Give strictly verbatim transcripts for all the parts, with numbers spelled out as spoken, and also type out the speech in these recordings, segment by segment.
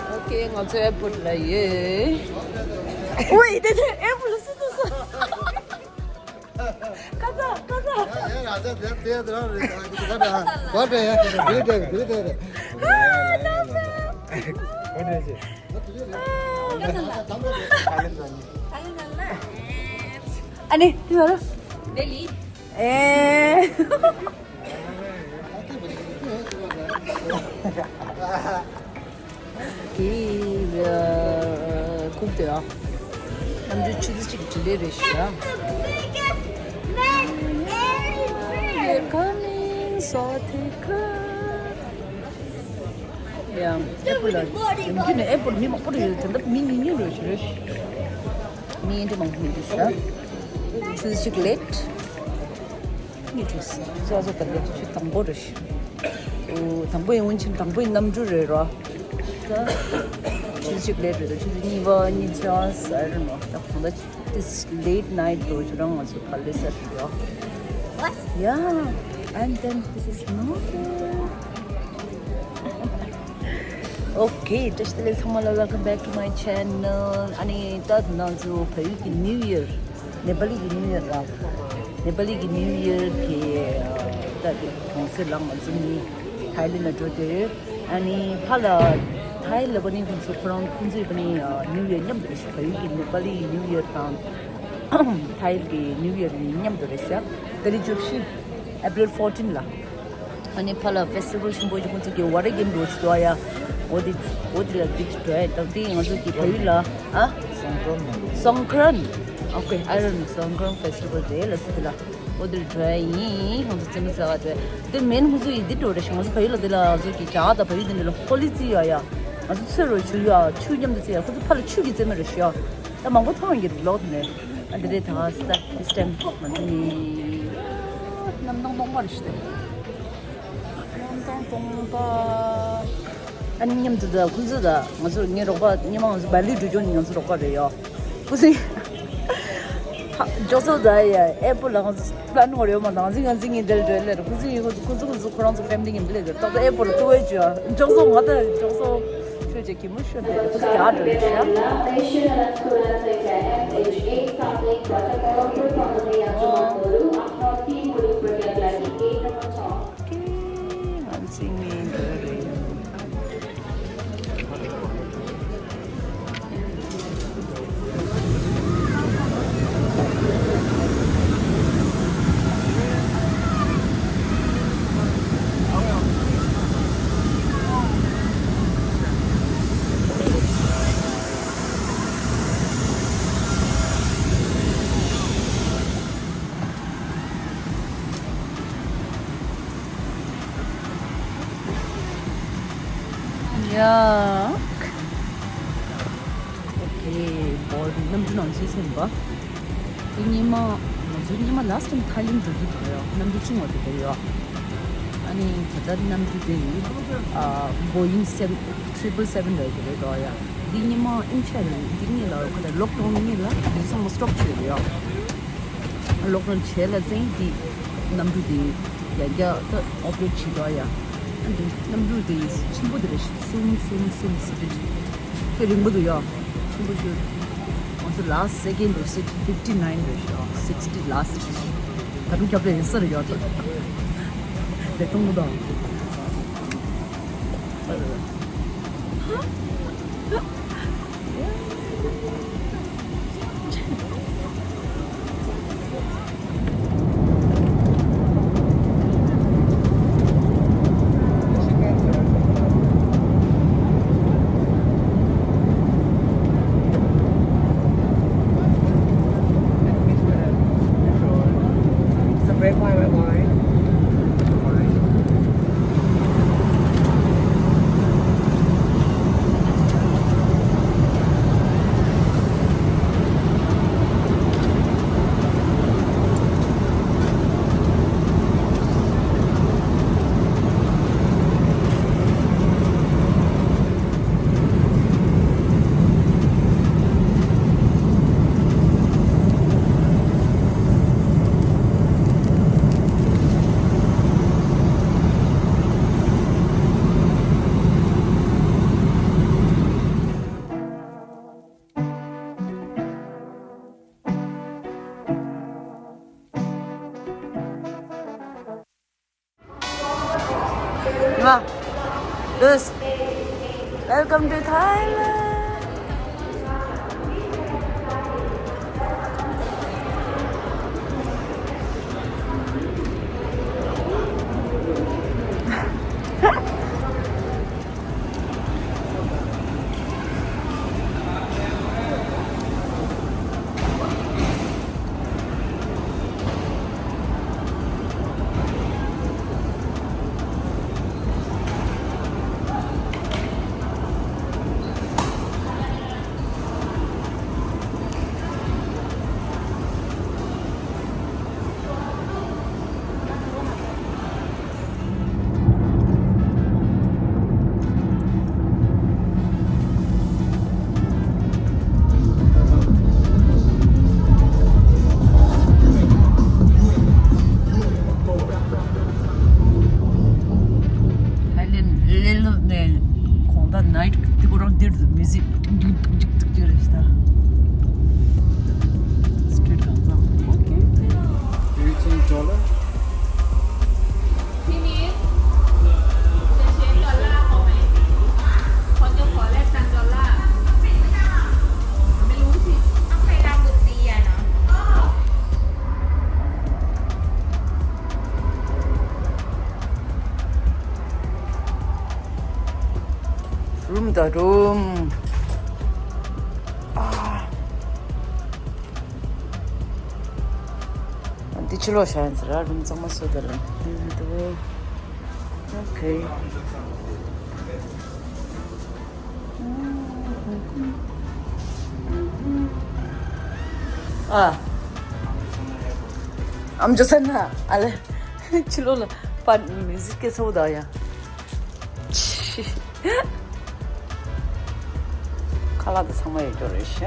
ཨོ་ཁེ། ང་ཚོ་ཨེར་པོར་ཊི་ལ་ཡོད། ཨོའི། དེ་དེ་ཨེར་པོར་ཊི་ལ་སུ་ཚུགས་སོང་། ཁ་ཚ། ཁ་ཚ། ཨ་ནི་དེ་བར། ཨེ། དེ་ཁུག་དེ་ཨ། གནམ་གྲུ་ཆུ་ཚོད་གཅིག་གི་ཌི་ལེ་རེད་ཤག We're coming, South Africa. ཡང་ཨེར་པོར་ཊི་ལ་ཡོང་རྒྱུ་ནས་ཨེར་པོར་ཊི་མི་མང་པོ་རེད། ད་ལྟ་མི་ཉུང་ཉུང་རེད་ཤག་མི་འདྲ་མང་པོ་མི་འདུག་ཤག་ཆུ་ཚོད་གཅིག་ལེཊ། ནི་ཊི་སི་ཟ་ཟ་ད་ལེ་ཆུ་དང་པོ་རེད་ཤག་ཨོ། དང་པོ་ཡིན་ཕྱིན་དང་པོ་ཡིན་གནམ་གྲུ་རེད་རོ། ད་ཆུ་ཚོད་གཅིག་ལེཊ་རེད། ད་ཆུ་ཚོད་གཉིས་པ་གཉིས་ཆ་ཟེར་ནོ། ད་གང་ལྟར་this late night འགྲོ་རྒྱུ་རང་ང་ཚོ་ཕར་ལས་ཟེར་ཡོད། What? Yeah, and then this is Norfolk. ཨོ་ཁེ། བཀྲ་ཤིས་བདེ་ལེགས་ཚང་མ་ལ། Welcome back to my channel. ཨ་ནི་ད་ང་ཚོ་བལ་ཡུལ་གྱི་ནིའུ་ཡར། ནེ་པ་ལི་གི་ནིའུ་ཡར་ར། ནེ་པ་ལི་གི་ནིའུ་ཡར་གི་ད་དེ་གུང་སེང་ལ་ང་ཚོ་ནི་ཐའི་ལེན་ལ་འགྲོ་དེ། ཨ་ནི་ཕར་ལ་ཐའི་ལ་བ་ནི་ཁོང་ཚོ་ཁོ་རང་ཁོང་ཚོའི་བ་ནི་ནིའུ་ཡར་མཉམ་དུ་རེད་ཤག་བལ་ཡུལ་གྱི་ནེ་པ་ལི་ནིའུ་ཡར་དང་ཐའི་གི་ནིའུ་ཡར་ནི་མཉམ་དུ་རེད་ཤག་ཏ་རིག་བཅུ་བཞི། April fourteen ལ། ཨ་ནི་ཕར་ལ་ཕེ་སི་ཊི་ཝལ་ཆེན་པོ་ཞིག་ཁོང་ཚོ་གི་ཝ་ཊར་གེམ་འགྲོ་ཞིག་འདུག་ཨ་ཡ། འོ་དེ་འོ་དེ་ལ་འགྲོ་ཡ། ད་དེ་ང་ཚོ་གི་བལ་ཡུལ་ལ་ཨ། སོང་ཀྲན། ཨོ་ཁེ། I don't know. སོང་ཀྲན་ཕེ་སི་ཊི་ཝལ་དེ་ལ་སི་ལ་འོ་དེ་ལ་འགྲོ་ཡ་ཡིན། ཁོང་ཚོ་རྩེད་མོ་རྩེ་བ་དེ་དེ་མིན། ཁོང་ཚོ་ཡི་དེ་འགྲོ་རེད་ཤག་ང་ཚོ་བལ་ཡུལ་ལ་དེ་ལ་ང་ཚོ་གི་རྒྱ་གར་དང་བལ་ཡུལ་དེ་འདྲ་ལ་ཧོ་ལི་རྩེ་ཡ་ཡ། ང་ཚོ་ཚོད་རོ་ཆུ་ཡ་ཆུ་མཉམ་དུ་རྩེ་ཡ། ཁོང་ཚོ་ཕར་ལ་ཆུ་གི་རྩེད་མོ་རེད་ཤག་ད་མང་པོ་མཐོང་གི་ལོག་ནས། ཨ་འདི་རེད། ད་ས་ད་this time ང་ཚོ་ནི་གནམ་ཐང་སྟོང་པ་རེད་ཤག་གནམ་ཐང་སྟོང་པ། ཨ་ནི་མཉམ་དུ་ད་ཁོང་ཚོ་ད་ང་ཚོ་ངའི་རོགས་པ་སྔོན་མ་ང་ཚོ་བལ་ཡུལ་འགྲོ་རྒྱུ་ནི་ང་ཚོ་རོགས་པ་རེད་ཡོ། ཁོ་ཚོ་ཇོ་སོ་ད་ཡ་ཨེར་པོར་ཊི་ལ་ང་ཚོ་པི་ལན་ངོ་རེ་ཡོད་མ། ད་ང་ཚོ་ང་ཚོ་ངའི་འདིར་འགྲོ་ལེ་རེད། ཁོ་ཚོ་ཡི་ཁོ་ཁོ་ཚོ་ཁོ་ཚོ་ཁོ་རང་ཚོ་ཕེ་མི་ལི་གི་འདི་ལེ་གི་ཏོག་ཏོ་ཨེར་པོར་ཊི་ལ་ཐུག་བས་ཇོ་ཇོ་སོ་ང་ད་ཇོ་སོ་ཁྱོད་ཀྱི་གི་མུ་ཤོད་དེ་ཁོ་ཚོ་ག་འགྲོ་ལེ་ཤག་ཡ། ཨོ་ཁེ། བོར་གནམ་གྲུ་ནང་ཚུད་ཟིན་པ། དེ་སྔོན་མ་ང་ཚོ་སྔོན་མ་last time Thailand འགྲོ་དུས་དང་ཡ་གནམ་གྲུ་ཆུང་བ་དེ་དེ་ཡོད། ཨ་ནི་ད་ལྟ་གནམ་གྲུ་དེ་ཨ་Boeing seven triple seven རེད་དེ་རེད་དོ་ཡ། འདི་སྔོན་མ་ཨིན་ཆ་རེད། འདི་གཉིས་ལ་ཁ་ལ་ལོག་ཌའུན་གཉིས་ལ་འདི་ཚང་མ་སི་ཊོབ་བྱས་ཡོད། ལོག་ཌའུན་བྱས་ལ་ཟིན་འདི་གནམ་གྲུ་དེ་ཡ་རྒྱ་ད་ཨོ་པ་རེཊ་བྱེད་དོ་ཡ། ཨ་འདི་གནམ་གྲུ་དེ་ཆེན་པོ་དེ་རེད། སུམ་སུམ་སུམ་སི་པིཌ་དེ་རིང་པོ་འདུག་ཡ། ཆེན་པོ་ཞིག་ང་ཚོ་last second རུ་seat fifty nine རེད་ཤག sixty last seat ད་རུང་རྒྱབ་ལ་ཡིན་ས་རེད་ཡ། ད་དེ་གཏོང་གི་འདུག It's a great pilot line. This. Welcome to Thailand. ཐའི་ལེན་ལེ་ལོ་ནས་གོང་ད་ནའིཊ་དེ་གོ་རང་འདིར་མིའུ་ཟིག་འདུག་འདུག་འདུག་འདུག་རེད་ཤག Street གང་ཚང་། Okay. Do you change dollar? พี่นิดจะเช็คดอลลาร์เขาไหม เขาจะขอแลกตังค์ดอลลาร์ ไม่รู้สิ ต้องไปดาวบุตรีอะเนาะ Room the room. ཨ། འདི་ཕྱི་ལོགས་བཞག་ཡིན་ཟེར་ར། རུམ་གཙང་མ་བཟོ་དེ་ལ། འདི་འདུག Okay. ཨ། ཨམ་ཅོག་ས་ན་ཨ་ལེ། ཕྱི་ལོགས་ལ་པ་མིའུ་ཟིག་སྐད་ཚ་བོ་དང་ཡ། ཁ་ལག་དང་ཚང་མ་ཡོད་རྒྱུ་རེད་ཤག་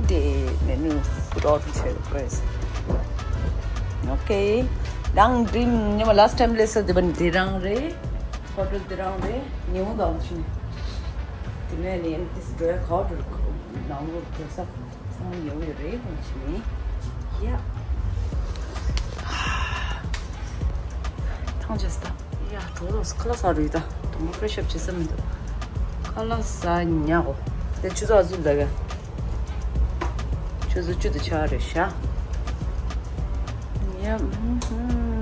འདི་མེ་ནུ་ཕུད་ཨོར་ཌར་བྱས་ཡོད་རེད། Okay. དང་ཌི་རིང་ཉི་མ་last time ལས་ས་དེ་བན་དེ་རང་རེད། ཧོ་ཊེལ་དེ་རང་རེད། ཉེ་བོ་དང་ཕྱིན། དེ་ནས་ནི་ཏིས་འགྲོ་ཡ་ཁ་འགྲོ་ནང་ལོགས་འགྲོ་ས། ཚང་མ་ཉེ་བོ་ཡོད་རེད་ཁོང་ཕྱིན་ནི། ཡ། ཐང་ཆད་སྟ། ཡ་གྲོགས་རོགས་ཁ་ལག་ཟ་རུ་ཡོད་ད། དུང་མ་ཕེ་ཤབ་བྱེད་ས་མི་འདུག་ཁ་ལག་ཟ་ཉག་གོ། དེ་ཆུ་ཚོད་ཨ་ཟུར་ལ་ག་ཆུ་ཚོད་བཅུ་དང་ཕྱེད་རེད་ཤག་ཡ།